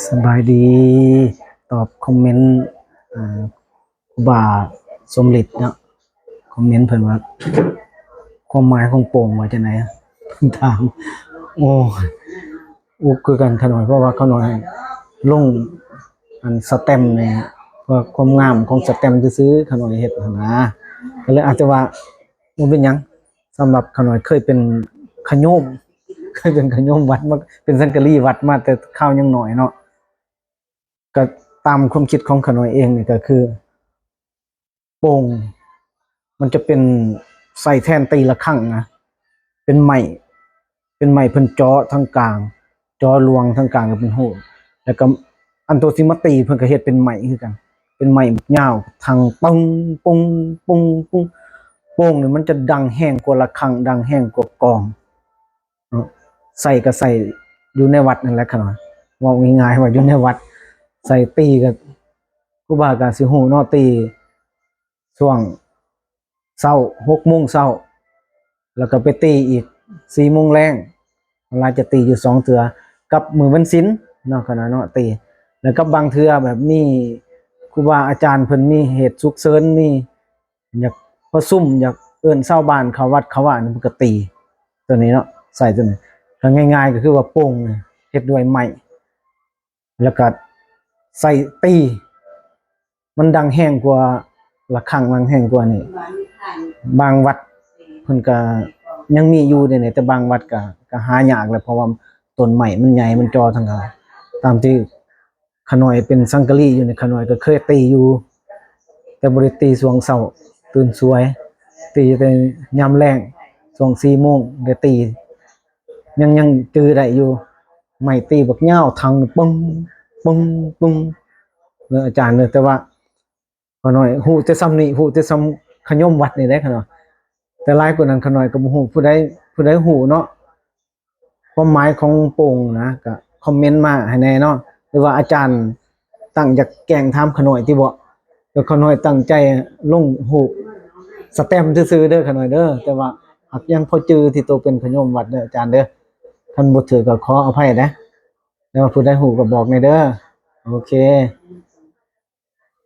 ສະບາຍດີ ຕອບຄອມເມັນ ອ່າ ຄູບາສົມລິດເນາະ ຄອມເມັນເພິ່ນວ່າ ຄວາມໝາຍຂອງໂປ່ງວ່າຈັ່ງໃດ ເພິ່ນຖາມ. ໂອ້ ອຸກຄືກັນຂະນ້ອຍ ເພາະວ່າຂະນ້ອຍລົງອັນສະແຕັມນີ້ ເພື່ອຄວາມງາມຂອງສະແຕັມຊື່ໆ ຂະນ້ອຍເຮັດຫັ້ນນາ ກໍເລີຍອາດຈະວ່າ ບໍ່ເປັນຫຍັງ ສຳລັບຂະນ້ອຍເຄີຍເປັນຂະໂຍມ ເຄີຍເປັນຂະໂຍມວັດມາ ເປັນສັງກະລີວັດມາແຕ່ຄາວຍັງນ້ອຍເນາະ ກໍຕາມຄວາມຄິດຂອງຂະນ້ອຍເອງນີ້ກໍຄື ໂປ່ງ ມັນຈະເປັນໃຊ້ແທນຕີລະຄັງນະ ເປັນໄມ້ ເປັນໄມ້ເພິ່ນເຈາະທາງກາງ ເຈາະລວງທາງກາງກໍເປັນຮູ ແລ້ວກໍອັນໂຕຊິມາຕີເພິ່ນກໍເຮັດເປັນໄມ້ຄືກັນ ເປັນໄມ້ຍາວທັງປຶ້ງ ປຶ້ງ ປຶ້ງ ປຶ້ງ ໂປ່ງນີ້ມັນຈະດັງແຮງກວ່າລະຄັງ ດັງແຮງກວ່າກອງເນາະ ໃຊ້ກໍໃຊ້ຢູ່ໃນວັດນັ້ນແຫຼະ ຄັນວ່າເວົ້າງ່າຍໆວ່າຢູ່ໃນວັດ ໃຊ້ຕີກໍ ຄູບາກໍຊິຮູ້ເນາະ ຕີຊ່ວງເຊົ້າ ຫົກໂມງເຊົ້າ ແລ້ວກໍໄປຕີອີກສີ່ໂມງແລງ ເວລາຈະຕີຢູ່ສອງເທື່ອ ກັບມື້ວັນສິນເນາະ ຂະນ້ອຍເນາະ ຕີ ແລ້ວກັບບາງເທື່ອແບບມີຄູບາອາຈານເພິ່ນມີເຫດສຸກເສີນ ມີຢາກປະຊຸມ ຢາກເອີ້ນຊາວບ້ານເຂົ້າວັດເຂົ້າວາ ເພິ່ນກໍຕີໂຕນີ້ເນາະ ໃຊ້ໂຕນີ້ ກໍງ່າຍໆກໍຄືວ່າໂປ່ງເຮັດດ້ວຍໄມ້ ແລ້ວກໍໃສ່ຕີ ມັນດັງແຮງກວ່າລະຄັງ ດັງແຮງກວ່ານີ້ ບາງວັດເພິ່ນກໍຍັງມີຢູ່ເດ ແຕ່ບາງວັດກໍ ກໍຫາຍາກແລ້ວ ເພາະວ່າຕົ້ນໄມ້ມັນໃຫຍ່ ມັນຈໍທັງການ ຕາມທີ່ຂະນ້ອຍເປັນສັງກະລີຢູ່ນີ້ ຂະນ້ອຍກໍເຄີຍຕີຢູ່ ແຕ່ບໍ່ໄດ້ຕີຊ່ວງເຊົ້າ ຕື່ນສວຍ ຕີແຕ່ຍາມແລງ ຊ່ວງສີ່ໂມງໄດ້ຕີ ຍັງ ຍັງຈື່ໄດ້ຢູ່ ໄມ້ຕີບັກຍາວ ທັງປຶ້ງ ປຶ້ງ ປຶ້ງ ເອີ ອາຈານເອີຍ ແຕ່ວ່າຂະນ້ອຍຮູ້ແຕ່ຊ່ຳນີ້ ຮູ້ແຕ່ຊ່ຳຂະໂຍມວັດນີ້ເດ້ຂະນ້ອຍ ແຕ່ຫຼາຍກວ່ານັ້ນຂະນ້ອຍກໍບໍ່ຮູ້ ຜູ້ໃດ ຜູ້ໃດຮູ້ເນາະ ຄວາມໝາຍຂອງໂປ່ງນະ ກໍຄອມເມັນມາໃຫ້ແດ່ເນາະ ຫຼືວ່າອາຈານຕັ້ງຢາກແກ້ງຖາມຂະນ້ອຍຕິເບາະ ແຕ່ຂະນ້ອຍຕັ້ງໃຈລົງຮູບສະແຕັມຊື່ໆເດີຂະນ້ອຍເດີ ແຕ່ວ່າຫາກຍັງພໍຈື່ທີ່ໂຕເປັນຂະໂຍມວັດເດີອາຈານເດີ ຄັນບໍ່ຖືກກໍຂໍອະໄພເດີ ແຕ່ວ່າຜູ້ໃດຮູ້ກໍບອກແດ່ເດີ ໂອເຄ.